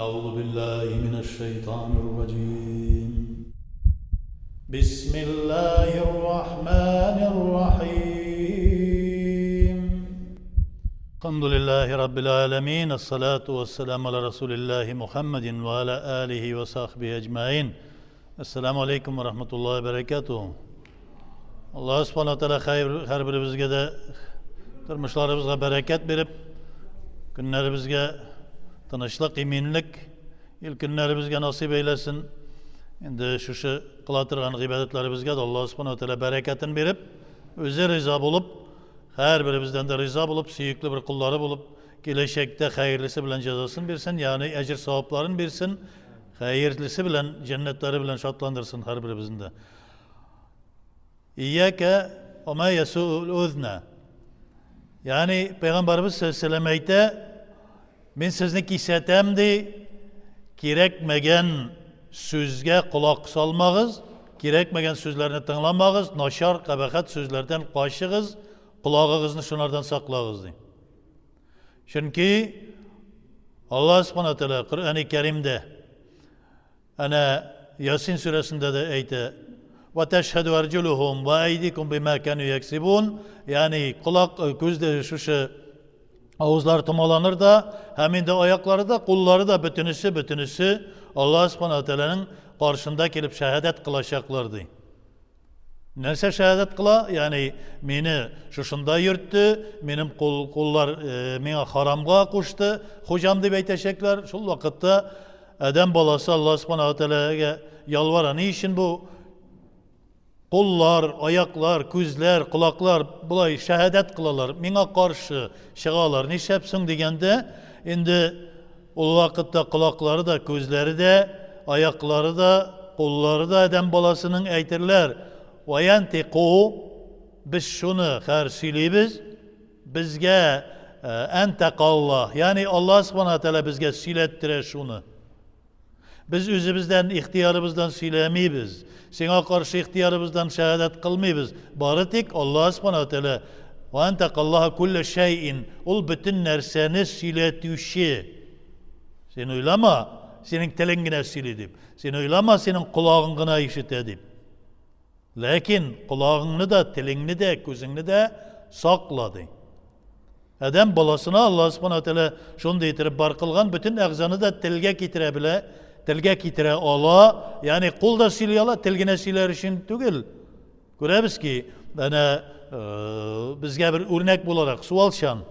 أعوذ بالله من الشيطان الرجيم بسم الله الرحمن الرحيم الحمد لله رب العالمين الصلاة والسلام على رسول الله محمد وعلى آله وصحبه أجمعين Әссәламү алейкум ва рахматуллахи ва баракатуху. Аллаһ субхана тәгалә һәрберебезгә дә тормышларыбызга бәрәкәт биреп, көннәребезгә тынычлык, иминлек, ил көннәребезгә насыйп әйләсен. Инде шушы кыла торган гыйбадәтләребезгә дә Аллаһ субхана тәгалә бәрәкәтен биреп, үзе риза булып, һәрберебездән дә риза булып, сөекле бер коллары булып, киләчәктә хәерлесе белән җәзасын бирсен, ягъни әҗер-савапларын бирсен. Хәерлесе белән, җәннәтләре белән шатландырсын һәрберебезне дә. Ияка ва ясуул узна. Ягъни Пәйгамбәрбез саллаллаху әйтә, мин сезне кисәтәм ди, кирәкмәгән сүзгә колак салмагыз, кирәкмәгән сүзләрне тыңламагыз, начар, кабахәт сүзләрдән качыгыз, колагыгызны шунардан саклагыз ди. Чөнки Аллаһ Субхана Тәгалә Коръәни Кәримдә әнә Ясин сүрәсендә дә әйтә: "Ва тәшһәду арҗулухум ва айдикум бима кану яксибун", ягъни колак э, күз дә шушы авызлары томаланыр да, һәм инде аяклары да, куллары да бөтенесе, бөтенесе Аллаһ Субхана Тәгаләнең каршында килеп шәһадәт кылачаклар ди. Нәрсә шәһадәт кыла? Ягъни мине шушында йөртте, минем кул куллар э, миңа харамга кушты, хуҗам дип әйтәчәкләр. Шул вакытта адәм баласы Аллаһ субхана ва тәгаләгә ялвара. Ни өчен бу куллар, аяклар, күзләр, колаклар болай шәһадәт кылалар, миңа каршы чыгалар. Нишләп соң дигәндә, инде Ул вакытта колаклары да, күзләре дә, аяклары да, куллары да адәм баласының әйтерләр, Ваянтику, без шуны хәер сөйлибез, безгә әнтәкаллаһ, ягъни Аллаһ субхана тәгалә безгә сөйләттерә шуны. Без үзебездән, ихтыярыбыздан сөйләмибез. Сиңа каршы ихтыярыбыздан шәһадәт кылмыйбыз. Бары тик Аллаһ Субхана ва Тәгалә Ва антакаллаһа куллә шәйин. Ул бөтен нәрсәне сөйләтүче. Син уйлама, синең телең генә сөйли дип. Син уйлама, синең колагың гына ишетә дип. Ләкин колагыңны да, телеңне дә, күзеңне дә сакла ди. Адәм баласына Аллаһ Субхану Тәгалә шундый итеп бар кылган, бөтен әгъзаны да телгә китерә белә, телгә китерә ала, ягъни кул да сөйли ала, тел генә сөйләр өчен түгел. Күрәбез ки, әнә э, безгә бер үрнәк буларак суалчан.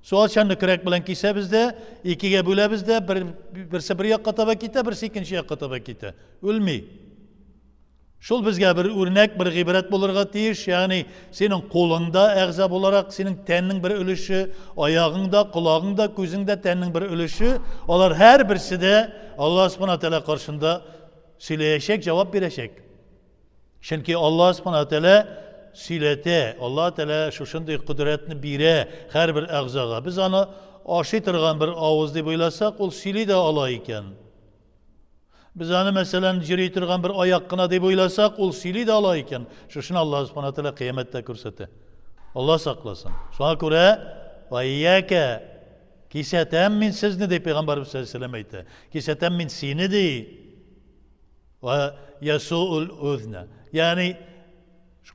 Суалчанны көрәк белән кисәбез дә, икегә бүләбез дә, бер, берсе бер якка таба китә, берсе икенче якка таба китә. Үлми. Шул безгә бер үрнәк, бер гыйбрәт булырга тиеш, ягъни синең кулың да әгъза буларак, синең тәннең бер өлеше, аягың да, колагың да, күзең дә тәннең бер өлеше, алар һәрберсе дә Аллаһ Субхана Тәгалә каршында сөйләячәк, җавап бирәчәк. Чөнки Аллаһ Субхана Тәгалә сөйләтә, Аллаһ Тәгалә шушындый кодрәтне бирә һәрбер әгъзага. Без аны ашый торган бер авыз дип уйласак, ул сөйли дә ала икән. Без аны, мәсәлән, йөри торган бер аяк кына дип уйласак, ул сөйли дә ала икән. Шушыны Аллаһ Субхана Тәгалә кыямәттә күрсәтә. Аллаһ сакласын. Шуңа күрә вайяка кисәтәм мин сезне ди Пәйгамбәрбез саллаллаху алейһи әйтә. Кисәтәм мин сине ди. Ва ясуул узна. Ягъни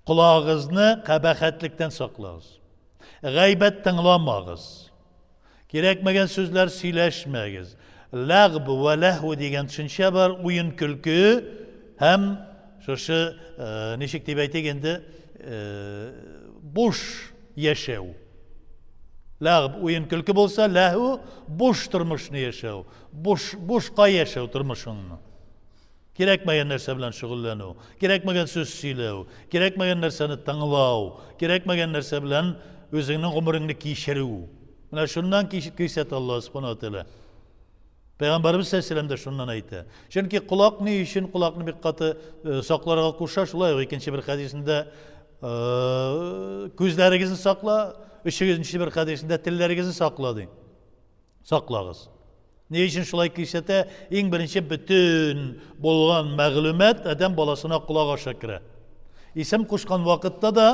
колагыгызны кабахәтлектән саклагыз. Гайбәт тыңламагыз. Кирәкмәгән сүзләр сөйләшмәгез. Ләгъб вә ләһв дигән төшенчә бар, уен-көлке һәм шушы, э, ничек дип әйтик инде, э, буш яшәү. Ләгъб уен-көлке булса, ләһв буш тормышны яшәү, буш бушка яшәү тормышыңны. Кирәкмәгән нәрсә белән шөгыльләнү, кирәкмәгән сүз сөйләү, кирәкмәгән нәрсәне тыңлау, кирәкмәгән нәрсә белән үзеңнең гомереңне кичерү. Менә шуннан кисәтә Аллаһ Субхану ва Тәгалә. Пәйгамбәребез саллаллаху дә шуннан әйтә. Чөнки колак ни өчен колакны бик каты э, сакларга куша, шулай ук икенче бер хәдисендә э, күзләрегезне сакла, өченче бер хәдисендә телләрегезне сакла ди. Саклагыз. Ни өчен шулай кисәтә? Иң беренче бөтен булган мәгълүмат адәм баласына колак аша керә. Исем кушкан вакытта да,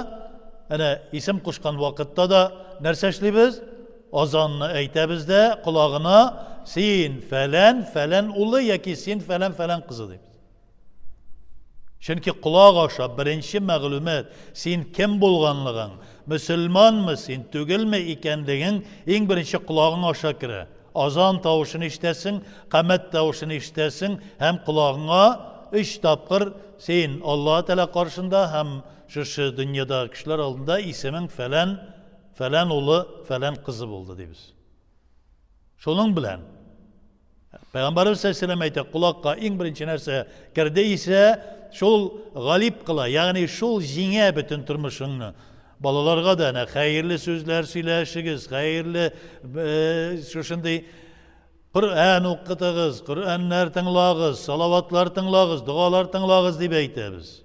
әнә исем кушкан вакытта да нәрсә эшлибез? Азанны әйтәбез дә колагына син фәлән фәлән улы яки син фәлән фәлән кызы дибез. Чөнки колак аша беренче мәгълүмат син кем булганлыгың, мөселманмы син, түгелме икәнлегең иң беренче колагың аша керә. Азан тавышын ишетәсең, камәт тавышын ишетәсең һәм колагыңа өч тапкыр син Аллаһы Тәгалә каршында һәм шушы дөньядагы кешеләр алдында исемең фәлән, фәлән улы, фәлән кызы булды дибез. Шуның белән Пәйгамбәребез саллаллаху әйтә, колакка иң беренче нәрсә керде исә, шул галип кыла, ягъни шул җиңә бөтен тормышыңны. Балаларга да әнә хәерле сүзләр сөйләшегез, хәерле э, шушындый Коръән укытыгыз, Коръәннәр тыңлагыз, салаватлар тыңлагыз, догалар тыңлагыз дип әйтәбез.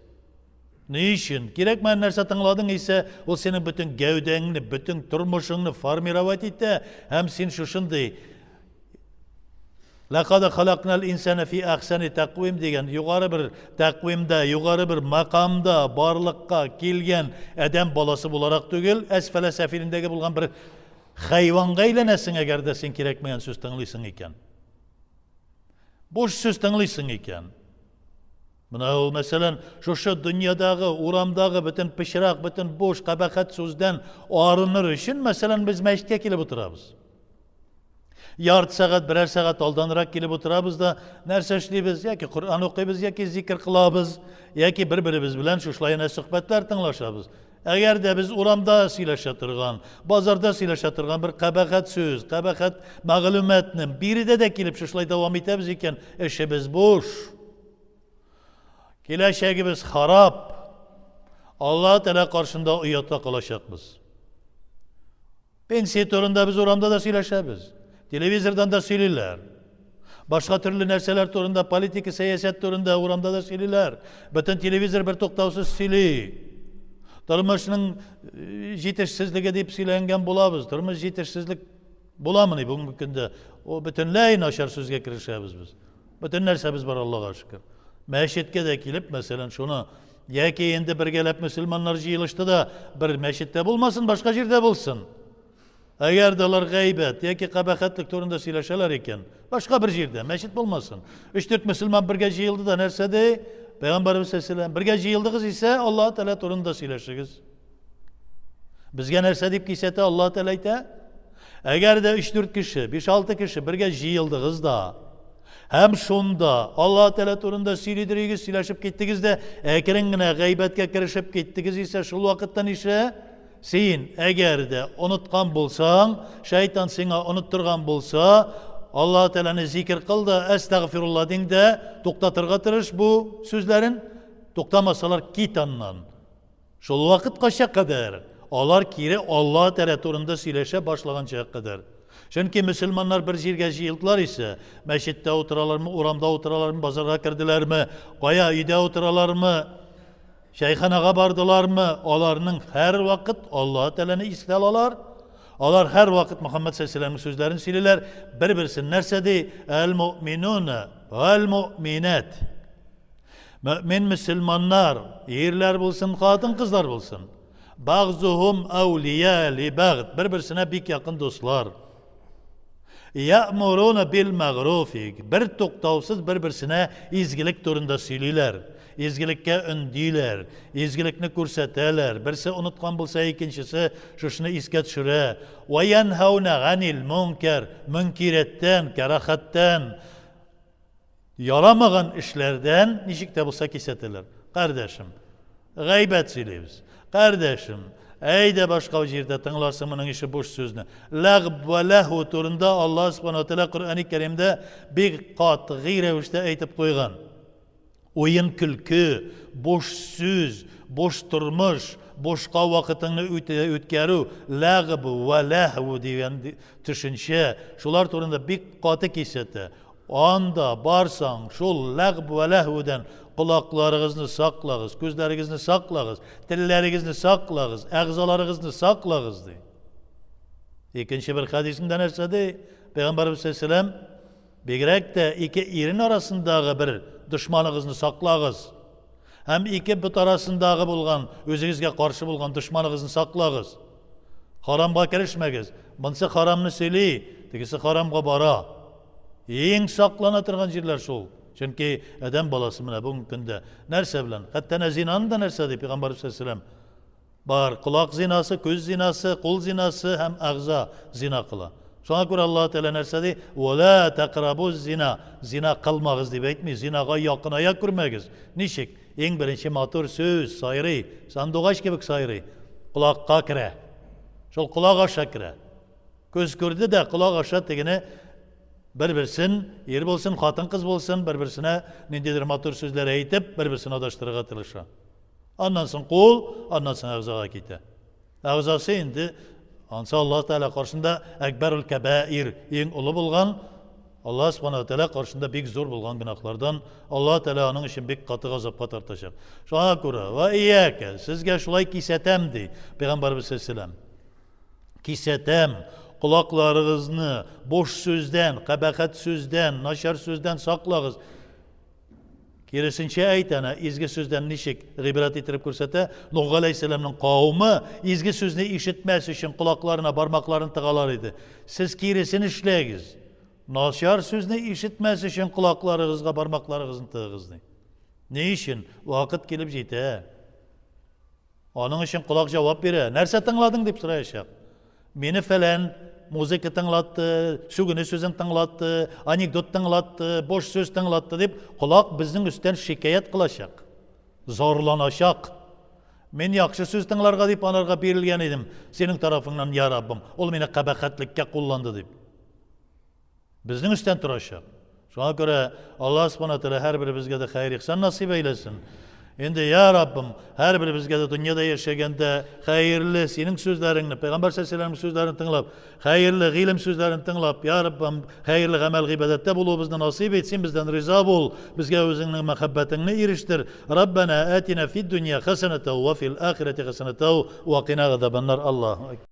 Ни өчен? Кирәкмәгән нәрсә тыңладың исә, ул синең бөтен гәүдәңне, бөтен тормышыңны формировать итә һәм син шушындый Ләкад халакнал инсана фи әхсәни тәкъвим дигән югары бер тәкъвимдә, югары бер макамда барлыкка килгән адәм баласы буларак түгел, әсфәлә сәфилендәге булган бер хайванга әйләнәсең, әгәр дә син кирәкмәгән сүз тыңлыйсың икән. Буш сүз тыңлыйсың икән. Менә ул, мәсәлән, шушы дөньядагы, урамдагы бөтен пычрак, бөтен буш, кабахәт сүздән арыныр өчен, мәсәлән, без мәчеткә килеп утырабыз. Ярты сәгать, берәр сәгать алданрак килеп утырабыз да, нәрсә эшлибез? Яки Коръән укыйбыз, яки зикр кылабыз, яки бер-беребез белән шушылай әнә сөхбәтләр тыңлашабыз. Әгәр дә без урамда сөйләшә торган, базарда сөйләшә торган бер кабахәт сүз, кабахәт мәгълүматны биредә дә килеп шушылай дәвам итәбез икән, эшебез буш. Киләчәгебез харап. Алла Тәгалә каршында оятка калачакбыз. Пенсия турында без урамда да сөйләшәбез. Телевизордан да сөйлиләр. Башка төрле нәрсәләр турында, политика, сәясәт турында урамда да сөйлиләр. Бөтен телевизор бер туктаусыз сөйли. Тормышның э, җитешсезлеге дип сөйләнгән булабыз. Тормыш җитешсезлек буламыни бүгенге көндә? О, бөтенләй начар сүзгә керешәбез без. Бөтен нәрсәбез бар, Аллага шөкер. Мәчеткә дә килеп, мәсәлән, шуны яки инде бергәләп мөселманнар җыелышты да, бер мәчеттә булмасын, башка җирдә булсын. Әгәр дә алар гайбәт яки кабахәтлек турында сөйләшәләр икән, башка бер җирдә, мәчет булмасын. Өч-дүрт мөселман бергә җыелды да нәрсә ди? Пәйгамбәребез саллаллаху бергә җыелдыгыз исә, Аллаһ Тәгалә турында сөйләшегез. Безгә нәрсә дип кисәтә Аллаһ Тәгалә әйтә? Әгәр дә 3-4 кеше, 5-6 кеше бергә җыелдыгыз да, һәм шунда Аллаһ Тәгалә турында сөйлидер идегез, сөйләшеп киттегез дә, әкрен генә гайбәткә керешеп киттегез исә, шул вакытта нишлә? Син, әгәр дә оныткан булсаң, шайтан сиңа оныттырган булса, Аллаһ Тәгаләне зикер кыл да, әстәгъфирулла дин дә, туктатырга тырыш бу сүзләрен. Туктамасалар, кит аннан. Шул вакыткача кадәр алар кире Аллаһ Тәгалә турында сөйләшә башлаганча кадәр. Чөнки мөселманнар бер җиргә җыелдылар исә, мәчеттә утыралармы, урамда утыралармы, базарга керделәрме, кая өйдә утыралармы, чәйханага бардылармы, аларның һәрвакыт Аллаһ Тәгаләне искә алалар. Алар һәрвакыт Мөхәммәд саллаллаһу алейһи сүзләрен сөйлиләр. Бер-берсен нәрсә ди? Әл-муъминуна вәл-муъминат. Мөэмин мөселманнар, ирләр булсын, хатын-кызлар булсын. Багзухум әүлия ли багд, бер-берсенә бик якын дуслар. Я'муруна бил мәгъруфи, бер туктаусыз бер-берсенә изгелек турында сөйлиләр, изгелеккә өндиләр, изгелекне күрсәтәләр. Берсе оныткан булса, икенчесе шушыны искә төшерә. Ва янһауна ганил мункар, мөнкирәттән, кәрахәттән, Ярамаган эшләрдән ничек тә булса кисәтәләр. Кардәшем, гайбәт сөйлибез. Кардәшем, әйдә башка җирдә тыңларсың моның ише буш сүзне. Ләгб вә ләһу турында Аллаһ Субхану Тәгалә Коръәни Кәримдә бик катгый рәвештә әйтеп куйган. Уен-көлке, буш сүз, буш тормыш, бушка вакытыңны үткәрү, ләгб вә ләһу дигән төшенчә, шулар турында бик каты кисәтә. Анда барсаң, шул ләгб вә ләһвүдән колакларыгызны саклагыз, күзләрегезне саклагыз, телләрегезне саклагыз, әгъзаларыгызны саклагыз, ди. Икенче бер хәдисендә нәрсә ди? Пәйгамбәребез саллаллаһу бигрәк тә ике ирен арасындагы бер дошманыгызны саклагыз. Һәм ике бот арасындагы булган, үзегезгә каршы булган дошманыгызны саклагыз. Харамга керешмәгез. Монсы харамны сөйли, тегесе харамга бара. Иң саклана торган җирләр шул. Чөнки адәм баласы менә бүгенге көндә нәрсә белән? Хәтта әнә зинаны да нәрсә ди Пәйгамбәрбез саллаллаһу Бар колак зинасы, күз зинасы, кул зинасы һәм әгъза зина кыла. Шуңа күрә Аллаһ Тәгалә нәрсә ди? Ва ла тәкрабу зина. Зина кылмагыз дип әйтми, зинага якыная күрмәгез. Ничек? Иң беренче матур сүз сайрый, сандугач кебек сайрый, колакка керә. Шул колак аша керә. Күз күрде дә, колак аша тегене бер-берсен, ир булсын, хатын-кыз булсын, бер-берсенә ниндидер матур сүзләр әйтеп, бер-берсен адаштырырга тырыша. Аннан соң кул, аннан соң әгъзага китә. Әгъзасы инде ансы Аллаһ Тәгалә каршында әкбәрул кәбаир, иң олы булган, Аллаһ Субханаһу Тәгалә каршында бик зур булган гөнаһлардан Аллаһ Тәгалә аның өчен бик каты газапка тартачак. Шуңа күрә, ва ияка, сезгә шулай кисәтәм, ди Пәйгамбәрбез саллаллаһу Кисәтәм, колакларыгызны буш сүздән, кабахәт сүздән, начар сүздән саклагыз. Киресенчә әйт әнә, изге сүздән ничек гыйбрәт иттереп күрсәтә, Нух галәйһиссәламнең кавымы изге сүзне ишетмәс өчен колакларына бармакларын тыгалар иде. Сез киресен эшләгез. Начар сүзне ишетмәс өчен колакларыгызга бармакларыгызны тыгыгыз, ди. Ни өчен? Вакыт килеп җитә. Аның өчен колак җавап бирә. Нәрсә тыңладың дип сораячак. Мине фәлән музыка тыңлатты, сүгенү сүзен тыңлатты, анекдот тыңлатты, буш сүз тыңлатты дип, колак безнең өстән шикаять кылачак. Зарланачак. Мин яхшы сүз тыңларга дип анарга бирелгән идем, синең тарафыңнан, я Раббым, ул мине кабахәтлеккә кулланды дип. Безнең өстән торачак. Шуңа күрә Аллаһ Субхана Тәгалә һәрберебезгә дә хәер-ихсан насыйп әйләсен. Инде я Раббым, һәрберебезгә дә дөньяда яшәгәндә хәерле синең сүзләреңне, Пәйгамбәр саллаллаһу сүзләрен тыңлап, хәерле гыйлем сүзләрен тыңлап, я Раббым, хәерле гамәл гыйбадәттә булуыбызны насыйп ит, син бездән риза бул, безгә үзеңнең мәхәббәтеңне ирештер. Раббана атина фид дөнья хәсәнәтә ва фил ахирәти хәсәнәтә ва кина газабаннар. Аллаһу акбар.